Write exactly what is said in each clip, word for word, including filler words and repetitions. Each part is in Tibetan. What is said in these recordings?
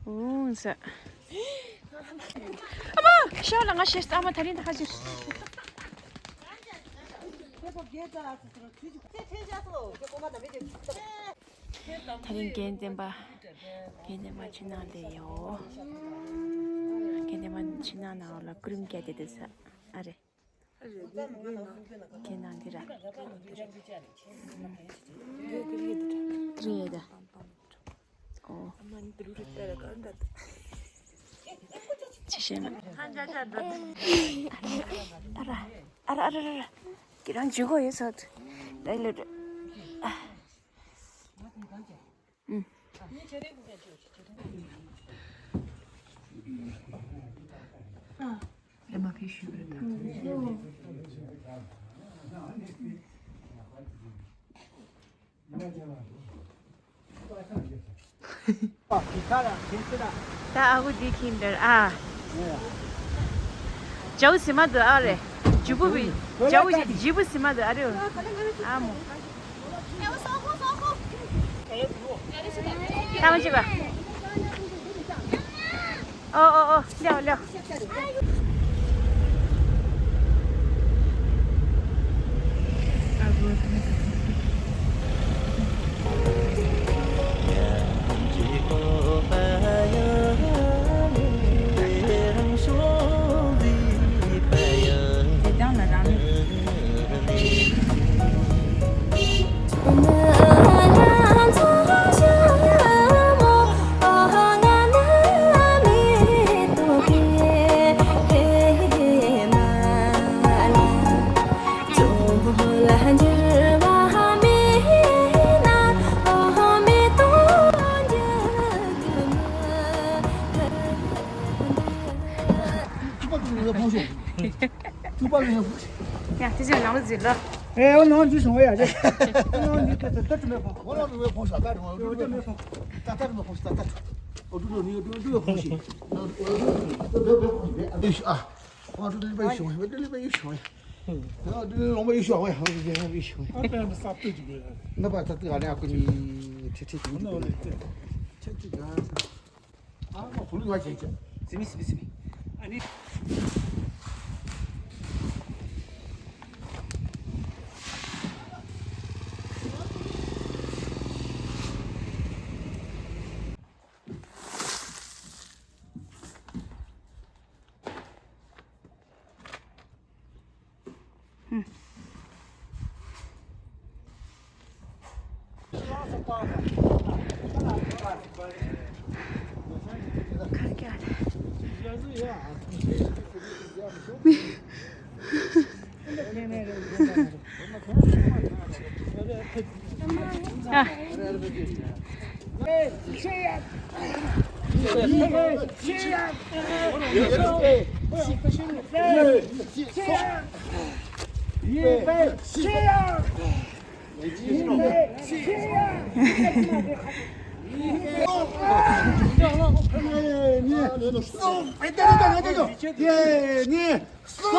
འོང་ས། ཨ་མ། ཤོག་ལ་ང་ཤེས་ཨ་མ། ད་རིང་ད་ཁ་ཅིག་ད་རིང་རྒན་བསྟན་པ། རྒན་བསྟན་པ་ཕྱི་ནང་དེ་ཡོད། རྒན་བསྟན་པ་ཕྱི་ནང་ནང་ལ་སྐུ་རིམ་བརྒྱབ་བསྡད་འདུག་ས། ཨ་རེ། ཁྱེད་ནང་འདི་ར། རེད་ད། ཨོ། ཅི་བྱས་ན། ཨ་ར། ཨ་ར་ཨ་ར་ཨ་ར། ཁྱེད་རང་འཇུག་གོ་ཡོད་ཚོད། ལ་ལ་ལ། ཨ། ཨ། ཨ། ཨེ་མ་ཕི་ཤུ་རེད་ད། ད་ཨ་ཁུ་འདི་ཁྱིམ་དེར་ཨ། ཇའུ་ཟི་མ་འདུག་ཨ་རེ། ཇུ་བུ་བི། ཇའུ་ཇི་བུ་ཟི་མ་འདུག་ཨ་རེ། ཨ་མོ། ཐ་མ་ཅི་བ། ཨོ་ཨོ་ཨོ། ལེའོ་ལེའོ། ཡ། དེ་ཚོ་ནང་ལ་འཛུལ་ལོ། ཨེ། འོ་ནང་འཛུལ་སོང་བ་ཡ། ཨོ་ནང་འཛུལ་ཏེ་ད་ད་དྲི་མེད་ཕོང་། འོ་ནང་དྲི་མེད་ཕོང་ཤ་ད་དྲི་མ་འོ་དྲི་མེད་ཕོང་། ད་ད་དྲི་མེད་ཕོང་ཤ་ད་ད། འོ་དྲི་མེད་ནི་འོ་དྲི་མེད་ཕོང་ཤི། འོ་དྲི་མེད་ཕོང་ཤི། ཨ། འོ་དྲི་མེད་ཡུ་ཤོང་ཡ། འོ་དྲི་མེད་ཡུ་ཤོང་ཡ། འོ་དྲི་མེད་ལོང་པ་ཡུ་ཤོང་ཡ། འོ་དྲི་མེད་ཡུ་ཤོང་ཡ། ཨ་པའི་ས་ཏོ་ཅིག་གི། ན་པ་ད་ཏི་ཨ་ནི་ཨ་ཁུ་ནི་ཁྲི་ཁྲི་ཅིག་ཨ་ནི་འོ་ལེ་ཏེ་ཁྲི་ཅིག་ག། ཨ་མ་བུ་ལུ་ང་བྱེད་ཅིག་ཟི་མི་ཟི་མི་ཟི་མི། ཨ་ནི། 预备，起！预备，起！耶！耶！耶！耶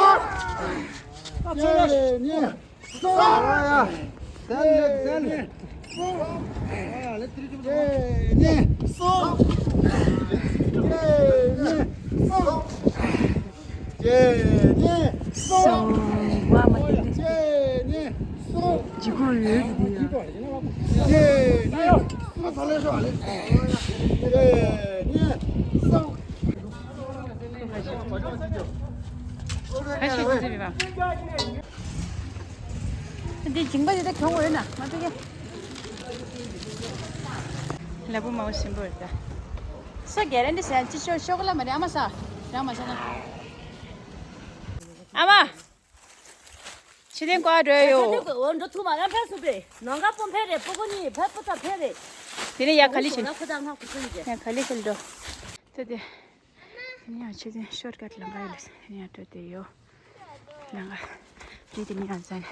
！འདི་མཇིང་པ་འདི་ད་གྱོང་འོས་ན་མ་ཐུག་གི། ལ་བུ་མ་བུ་ཞིམ་པོ་རེད་ད། སོ་གེ་རེ་འདི་ཟ་ཅི་ཤོ་ཤོ་གོ་ལ་མ་རེད། ཨ་མ་ཟ། རང་མ་ཟ་ན། ཨ་མ། ཕྱི་ལན་ཀོ་འགྲོ་ཡོ། འོ་འགྲོ་ཐུབ་མ་ར་ཕེབས་སོང་པས། ནང་ག་པོ་ཕེབས་རེད། པོ་གོ་ནི་ཕེབས་པོ་ད་ཕེབས་རེད། དེ་ནས་ཡ་ག་ལི་ཤིལ། ཁོ་ད་ང་ཁོ་ཚོ་ཡི་གེ། ཡ་ག་ལི་ཤིལ་འགྲོ། ད་དེ། ཡང་ཆུ་ཚན་ཤོར་ཀ་ཊི་ལམ་ཁ་ཡོད་ལ་ཡང་འགྲོ་དེ་ཡོད། ལམ་ཁ་དེ་དེ་ནས་ཡང་ཚན།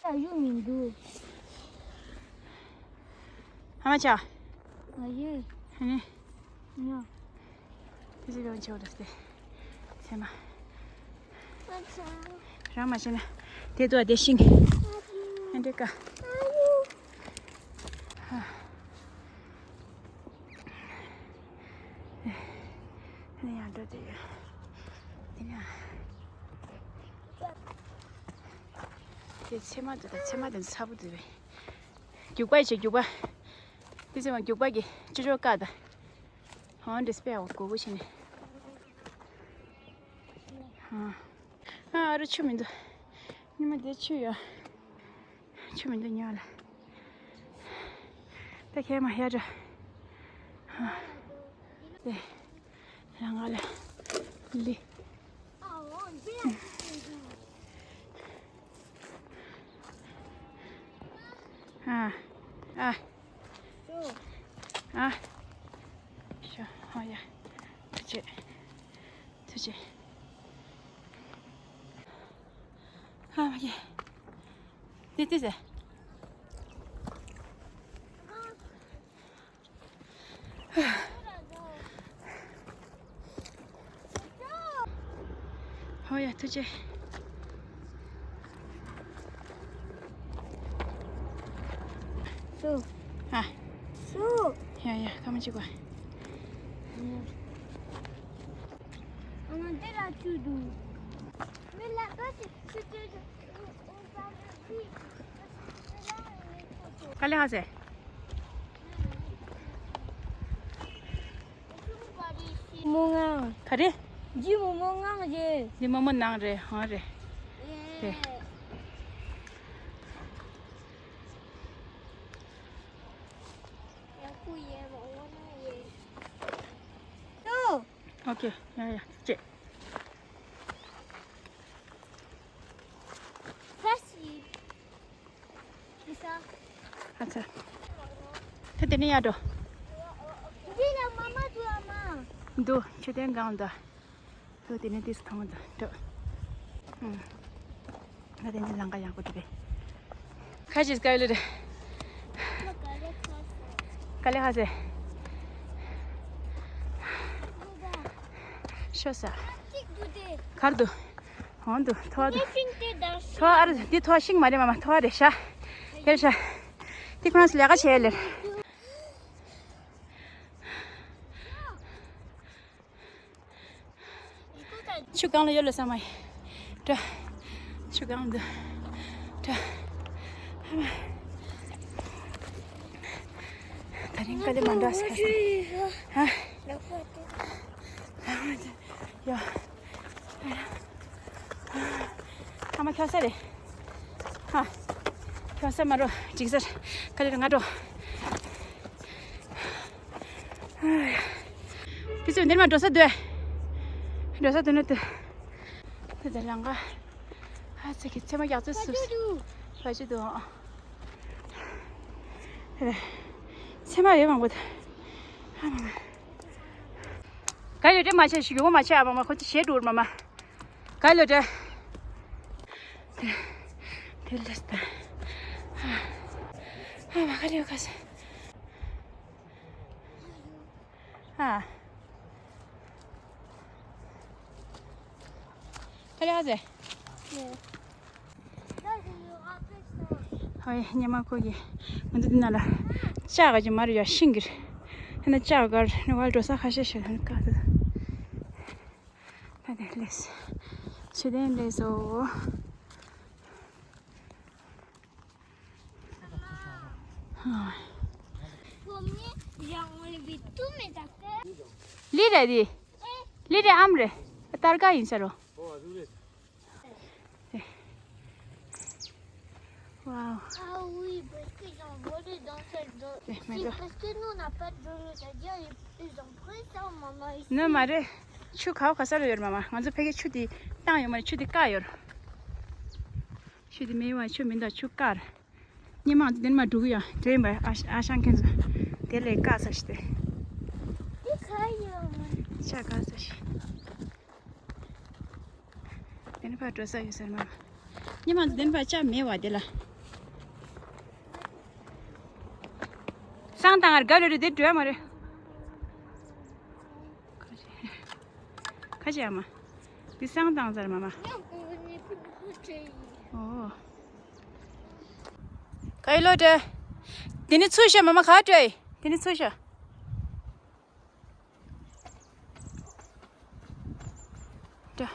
ཨ་ཡུ་མི་འདུག་ཨ་མ་ཆ། ཨ་ཡེ། ཧ་ནི། ཉོ། དེ་ཚོ་ཡོང་ཆེ་བ་རེད་དེ། ཚེ་མ། ཨ་ཆ། རང་མ་བྱས་ན། དེ་ཚོ་བདེ་ཤིང་། ཨ་འདྲེ་ཀ་ཨ་ཡུ། ཧ། ནི་ཡང་འགྲོ་དེ་ཡོད། དེ་ནས། དེ་ཚེ་མ་དེ་དང་ཚེ་མ་དེ་ཚ་པོ་དེ་བས། རྒྱུག་པ་བྱེད་རྒྱུག་པ། དེ་ཚེ་མ་རྒྱུག་པ་གི་ཅི་ཅོ་ཀ་ད། ཧོན་དེ་སྤེ་འོ་གོ་བོ་བྱེད་ནས། ཧ། ཨ་རུ་ཆུ་མི་འདུག་ཉི་མ་དེ་ཆུ་ཡོད། ཆུ་མི་འདུག་ཉོ་ལ། ད་ཁྱེད་མ་ཡར་འགྲོ། ཧ། དེ། རང་ང་ལ། ལི། ཨ། ཨ། ཨ། ཤོ། ཧོ་ཡ། ཐུགས་རྗེ། ཐུགས་རྗེ། ཧ་མ་གི། དེ་དེ་ཟེ། ཧོ་ཡ་ཐུགས་རྗེ། སུ། ཨ། སུ། ཡ་ཡ་ཁ་མ་ཅིག་པ། ཨ་མ་དེ་ལ་བཅུག་འདུག་མི་ལ་ཀ་ཞིག་ཆུ་ཆུ་ཆུ། ག་ལེ་ཧ་ཟེ། མོ་ངང་། ག་རེ། ཇི་མོ་མོ་ངང་རེད། འདི་མོ་མོ་ནང་རེད་ཧང་རེད། རེད། ཨོ་ཁེ། ཡ་ཡ་ཅེ། ཨ་ཚ། ད་དེ་ནས་ཡར་འགྲོ། འདི་ལ་མ་མ་འདུག་ཨ་མ། འདུག་མཆོད་རྟེན་སྒང་ལ། ད་དེ་ནས་དེ་ཚོ་མཐོང་གི་འདུག་ཨུམ། ད་དེ་ནས་ལམ་ཁ་ཡག་པོ་འདུག་པས། ཁ་ཅིག་དཀའ་ལས་རེད། དཀའ་ལས་ཁ་ཟེར། ཤོ་ས། གར་འདུག་འོང་འདུག་ཐོ་བ་འདུག་ཐོ་བ་ཨ་རེ་འདི་ཐོ་བ་ཤིང་མ་རེད་མ་མ་ཐོ་བ་རེད་ཤ། དེར་ཤ། འདི་ཁོ་རང་ཚོ་ལས་ཀ་བྱས་ལེར། ཆུ་སྒང་ལ་ཡོད་ལ་ས་མ་ཡི། ཏྲ། ཆུ་སྒང་འདུག་ཏྲ། ཧ་མ། ད་རིང་དཀའ་ལས་མ་འདྲ་ས་ཁ་ས། ཧ། ཡོ། ཨ་མ་ཁྱོད་ས་རེད། ཧ། ཁྱོད་ས་མ་རོ་འགྲིག་ས་རེད། དཀའ་ལས་རེད་ང་འགྲོ། དེ་ཚོ་འདིར་མ་འགྲོ་ས་འདུག་འགྲོ་ས་འདུག་ན་འདུག་དེ་ཚོ་ལང་ག་ཧ་ཚེ་གི་ཚེ་མ་རྒྱག་ཚེ་སུ། བ་ཅི་འདུག་ཨ། ཚེ་མ་ཡོད་མང་པོ་འདུག་ཧ་མ་མ། ག་ཡོད་དྲན་མ་བྱས་ཤིག་ཡོང་མ་བྱས་ཨ་མ་མ་ཁོ་ཚོ་ཞེད་འགྲོ་མ་མ། ག་ལོ་དྲན། དེ་དེ་ལས་ད། ཨ་མ་ག་ལེ་ག་ཟེ། ཨ། ག་ལེ་ག་ཟེ། ཧོ་ཡ་ཉི་མ་ཁོ་གི་ང་ཚོ་འདི་ན་ལ་ལྕགས་ག་ཅིག་མ་རེད་ཡ་ཤིང་གི་རེད། ཧ་ན་ལྕགས་གར་ནི་བལ་འགྲོ་ས་ཁ་ཤས་ཤིག་ཧ་ན་ཀ་ད་ད་དེ་ལས་ཚུལ་ལྡན་ལས་བཟོ། ལི་རེད་དེ། ལི་རེད་ཨམ་རེད། སྟར་ཀ་ཡིན་ས་རོ། Waouh. Ah oui, parce qu'ils ont volé dans cette zone. C'est parce que nous, on n'a pas de zone, c'est-à-dire, ils, ils ont pris ça, on en a ici. ནི་མ་རེད། ཆུ་ག་བ་ག་ས་ལ་ཡོད་རེད་མ་མ། ང་ཚོ་ཕ་གི་ཆུ་དེ་བཏང་ཡོད་མ་རེད། ཆུ་དེ་བཀག་ཡོད་རེད། ཆུ་དེ་མེད་པ་ཆུ་མི་འདུག་ཆུ་བཀག་རེད། སྙེ་མ་དེ་མ་འགྲོ་གི་ཡ་དྲན་པ་ཨ་ཨ་ཞང་ཁན་ཚོ་དེ་ལས་བཀག་ས་ཞིག་དེ། དེ་ག་ཡོད་མ། ཆ་བཀག་ས་ཞིག་དེ་ནི་ཕར་འགྲོ་ས་ཡོད་ཟེར་མ། ཉི་མ་འདི་ཕར་ལྕགས་མེད་བ་དེ་ལ། སང་དང་ངར་དགའ་རེ་རེ་དེ་འགྲོ་ཡ་མ་རེད། ཁ་ཅིག་ཡ་མ། འདི་སང་དང་ཟེར་མ་མ། ཨོ། ག་ཡི་ལོ་དྲ། དེ་ནི་ཚུར་ཤ་མ་མ་ག་དྲ་ཡི། དེ་ནི་ཚུར་ཤ། དྲ།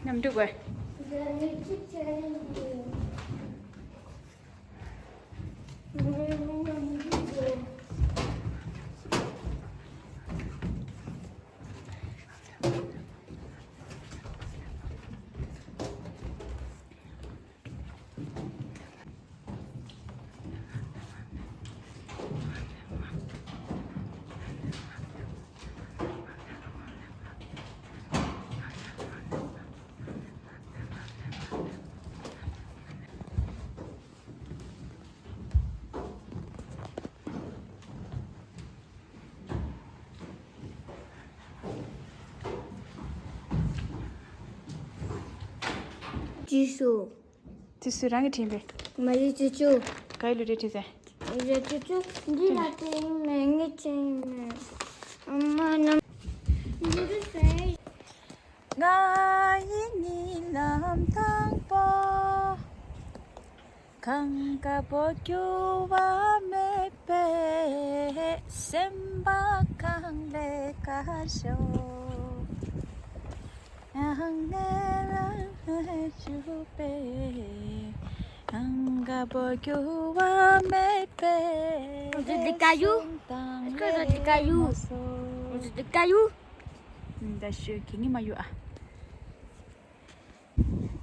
ནམ་འདུག་གོ། ཅི་སོ། དེ་སུ་རང་གིས་བྲིས་པས། མ་ཡི་ཅུ་ཅུ། ག་ཡི་ལུ་རེ་བྲིས་ཟེར། རེ་ཅུ་ཅུ། འདི་ལ་དེ་ཡིན་མེད་ངས་ཅི་ཡིན་མེད། ཨ་མ་ནམ། འདི་རུ་ཟེར། ང་ཡི་གཉིད་ལམ་དང་པོ། གངས་དཀར་པོ་འགྱུར་བ་མེད་པའི་སེམས་པ་གངས་ལས་དཀར་ཤོག་ཡང་ནས་ལ་ནས་བྱུག་པའི་གངས་དཀར་པོ་འགྱུར་བ་མེད་པའི། Vous êtes des cailloux? Est-ce que vous êtes des cailloux? Vous êtes des cailloux? ད་ཤོད་གི་ཉི་མ་ཡོད་ཨ།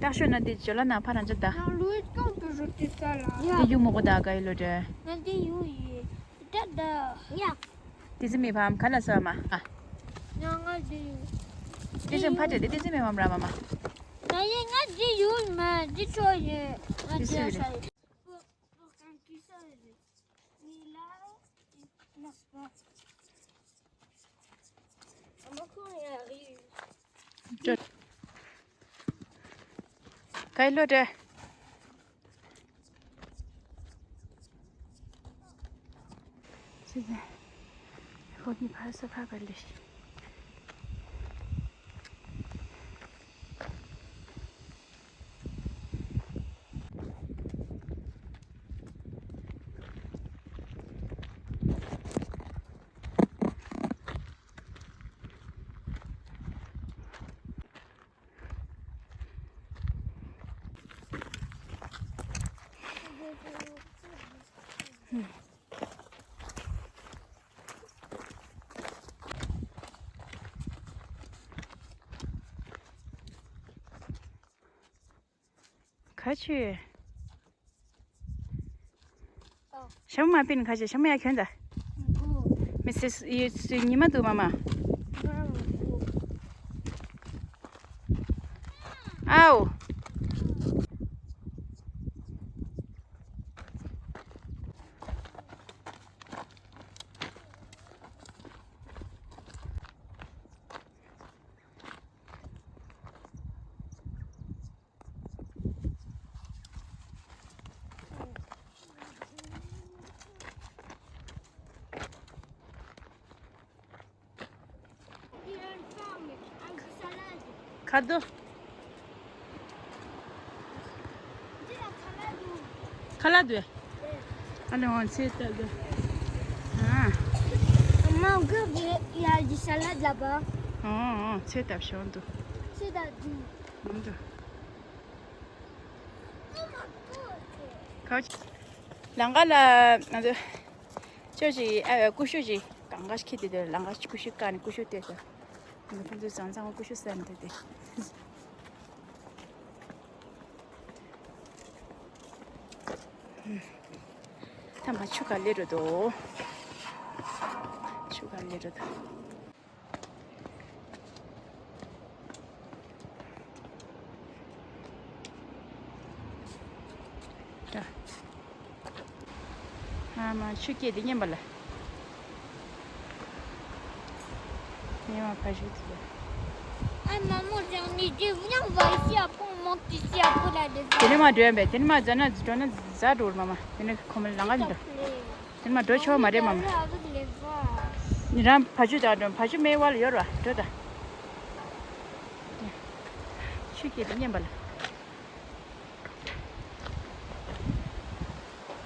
ཏག་ཤོད་ན་དེ་ཇོ་ལ་ན་ཕ་རང་ཅག་ད། Non, Louis, est-ce qu'on peut jeter ça là? དེ་ཡུ་མོ་གོ་ད་ག་ཡི་ལོ་དྲ། ང་དེ་ཡུ་ཡི། ད་ད། ཡ། དེ་ཙི་མི་ཕམ་ག་ལ་སོ་མ་ཨ། ཡ་ང་དེ་ཡུ། དེ་ཙི་ཕ་དྲ་དེ་དེ་ཙི་མི་ཕམ་ར་མ་མ། ད་ཡི་ང་དེ་ཡུ་མ་དེ་ཆོ་ཡི། ང་དེ་ཡུ་ས་ཡི། Pour, pour qu'on puisse aller. ག་ཡི་ལོ་དྲ། ཧོ་ནི་ཕ་ས་ཕ་ག་ལེ། ག་ཆུ། ཨོ། ཞྭ་མོ་མ་པིན་ཁ་ཆེ་ཞྭ་མོ་ཡ་གྱོན་ད། མི་སི་སི་ཡོད་སུ་ཉི་མ་འདུག་མ་མ། ཨའོ། ཁ་དོ། ཁ་ལག་དོ། ཨ་ལེ་འོང་ཚེ་ལྟ་དོ། ཨ། Maman, on peut y a du salade là-bas. ཨོ་ཨོ་ཚེ་ལྟ་བྱོན་དོ། C'est la du. འོང་དོ། ཁ་ལང་ཀ་ལ་ང་ཚོ་ཅོ་ཅི་ཨ་ཀུ་ཤུ་ཅི་གང་ག་ཁྱི་དེ་དེ་ལང་ཀ་ཀུ་ཤུ་ཀ་ནི་ཀུ་ཤུ་དེ་དེ་ང་ཚོ་ཚང་ཚང་ཀུ་ཤུ་ཟ་ནི་དེ་དེ། ཐ་མ་ཆུ་ག་ལེ་རུ་དོ། ཆུ་ག་ལེ་རུ་དོ། ཨ་མ་ཆུ་སྐྱེས་དེ་མཉམ་པ་ལ། ཉེ་མ་ཕ་ཤུལ་དེ། Ah, maman, j'ai envie de venir, on va ici, après on monte ici, après la descente. དེ་ནས་མ་འགྲོ་ཡ་མེད། དེ་ནས་མ་འཛོ་ན་འགྲོ་ན་ཟ་འགྲོ་མ་མ། དེ་ནས་ཁོ་མོ་ལང་ང་མི་འགྲོ། དེ་ནས་མ་འགྲོ་ཆོག་མ་རེད་མ་མ། Avec les vaches. ཉི་རང་ཕ་ཤུལ་དང་འགྲོ། ཕ་ཤུལ་མེ་ཝལ་ཡོད་ར་འགྲོ་ད། ཆུ་སྐྱེས་དེ་མཉམ་པ་ལ།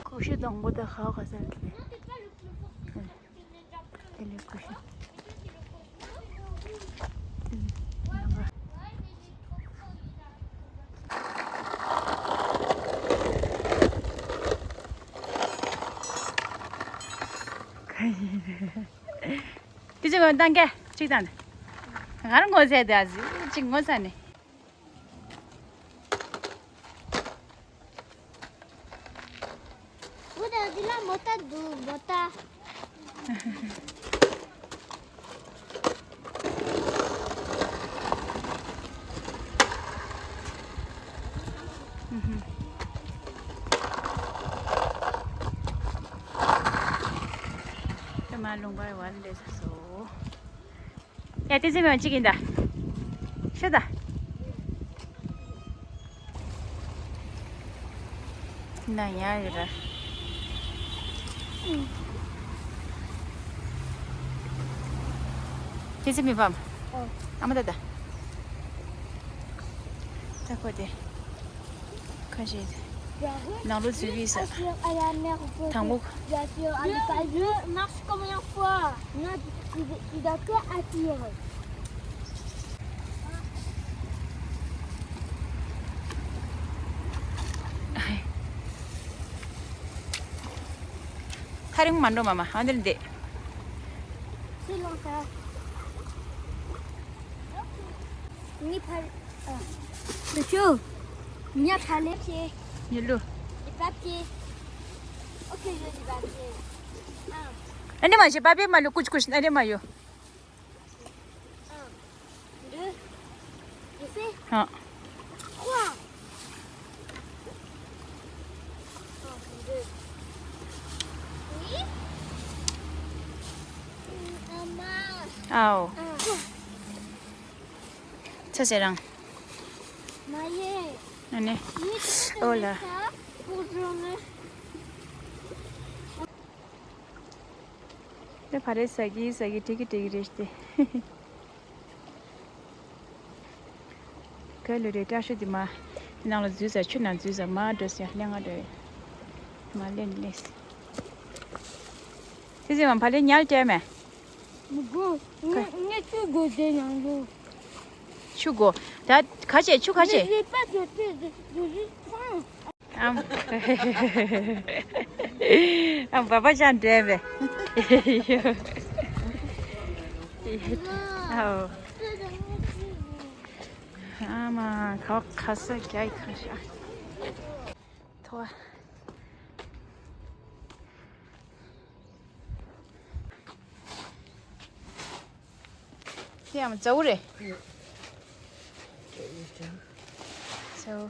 ཀུ་ཤུ་དང་པོ་ད་ཧ་ག་ས་རེད། དེ་ལས་ཀུ་ཤུ། དེ་ཚོ་གང་བཏང་གི་གཅིག་བཏང་། ང་རང་ངོ་ཚ་དེ་ཨ་ཟི་གཅིག་ངོ་ཚ་ནས། འོ་ད་འདི་ལ་མོ་ཊ་འདུག་མོ་ཊ། ད་མ་ལུང་པའི་བར་འདྲེས་སོ། ཡ་དེ་ཚེ་མེད་པ་གཅིག་ཡིན་ད། ཤོད་ད། ན་ཡ་ཡོད་ར། དེ་ཚེ་མེད་པ། ཨ་མ་ད་ད། ད་ཁོ་དེ། ཁ་ཤས་དེ། ནང་ལོ་ཚུད་པའི་ས། དང་པོ། Bien sûr, avec la mer, on peut. Bien sûr, avec la mer. Marche comme une fois. Non, tu, tu, tu dois que attirer. ཐག་རིང་མ་འགྲོ་མ་མ་ཨ་འདིར་འདེད། C'est long, ça. Ni pas. Ah. C'est chaud. Il n'y a pas les pieds. Il y a l'eau. Les papiers. Ok, je dis papier. Ah. Allez, moi, j'ai papier, moi, le couche-couche, allez, moi, yo. Un, deux, je fais. ཧ། Trois. Un, deux. Oui. Maman. ཨའོ། Ah. ཚ་ཟེར་རང་། མ་ཡེ། ཨ་ནི། Oui, tu peux te mettre ça pour journée. དེ་བ་རེ་ཟ་གི་ཟ་གི་དྲི་གི་དྲི་གི་རེད་དེ། ག་ལུ་རེ་བཀྲ་ཤིས་དེ་མ། ནང་ལ་འཛུལ་ཟ་ཆུ་ནང་འཛུལ་ཟ་མ་འགྲོ་ཟ་ལེ་ང་འགྲོ། མ་ལེ་ནི་ལེ། དེ་ཟེར་མ་བ་ལེ་ཉལ་བྲལ་མེད། མི་དགོས། ངས་ངས་ཆུ་དགོས་དེ་ནང་དུ། ཆུ་དགོས། ད་ག་བྱེད་ཆུ་ག་བྱེད། Je vais pas jeter, je, je juste prends. ཨམ། ཨམ་བ་བ་ཅང་འདྲེན་པས། ཨའོ། ཨ་མ་ཁ་ཁ་ས་རྒྱ་ཡི་ཁ་ཤ། ཐོ། དེ་ཡང་མཛའ་བོ་རེད། མཛའ་བོ།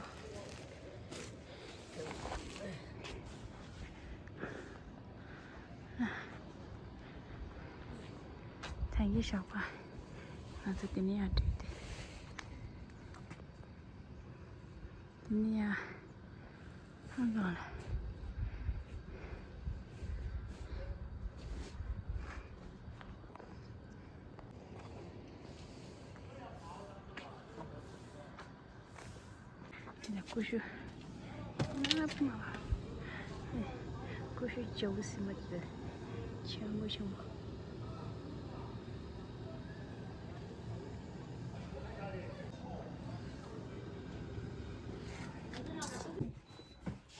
ཐང་གི་ཞོགས་པ། ང་ཚོ་དེ་ནས་ཡར་འགྲོ་དེ། དེ་ནས་ཡར། ཨ་ལོ་ལ། དེ་ནས་ཀུ་ཤུ། ང་ལ་ཕུ་མ་བ། ཀུ་ཤུ་ཅོག་སི་མ་དེ་ཆེན་པོ་ཆེན་པོ།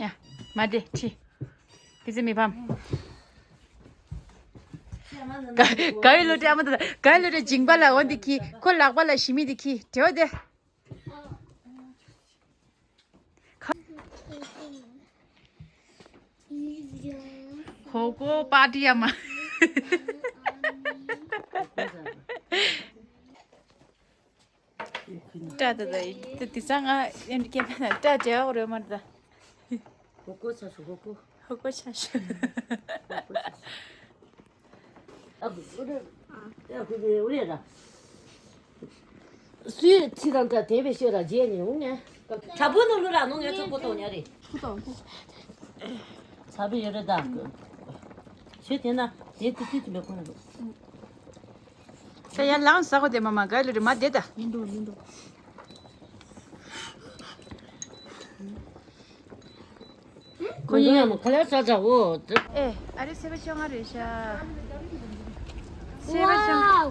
ཡ། མ་དེ་ཁྲི། དེ་ཚེ་མི་ཕམ། ག་ག་ཡི་ལོ་དྲི་ཨ་མ་ད་ག་ཡི་ལོ་དྲི་འཇིང་པ་ལ་འོ་འདི་ཁྱི་ཁོ་ལག་པ་ལ་ཞི་མི་འདི་ཁྱི་དྲེ་བ་དེ། ཧོ་ཀོ་པ་ཏི་ཡ་མ། ཏྲ་ད་ད་ཡི་ཏི་ཏི་ས་ང་ཡན་ཏི་ཀེ་ཕན་ན་ཏྲ་ཇ་འོ་རེ་མ་ད། ཧོ་ཀོ་ཆ་ཤོ་ཧོ་ཀོ། ཧོ་ཀོ་ཆ་ཤོ། ཨ་ཁུ་ཨུ་རེ། ཨ་ཁུ་ཨུ་རེ་ར། སུའི་ཚི་དང་ད་དེ་བས་ཤོད་ར་རྗེས་ནས་འོང་ངས། དྲ་འབུ་ནང་ལུ་ར་ནང་ངས་ཚོགས་པོ་གཏོང་ཉ་རེད། ཚ་བི་ཡོད་རེད་ད། ཚེ་དེ་ན་དེ་ཏི་ཏི་ཏི་མེ་ཁོ་ན་རུ། ས་ཡ་ལང་ས་གོ་དེ་མ་མ་ག་ལུ་རེ་མ་དེ་ད། མི་འདུག་མི་འདུག་ཁོ་ཡིན་ཡང་མ་ཁ་ལ་ས་ས་འོ། ཨེ་ཨ་རེ་སེ་བ་ཅོ་ང་རེ་ཤ། སེ་བ་ཅོ།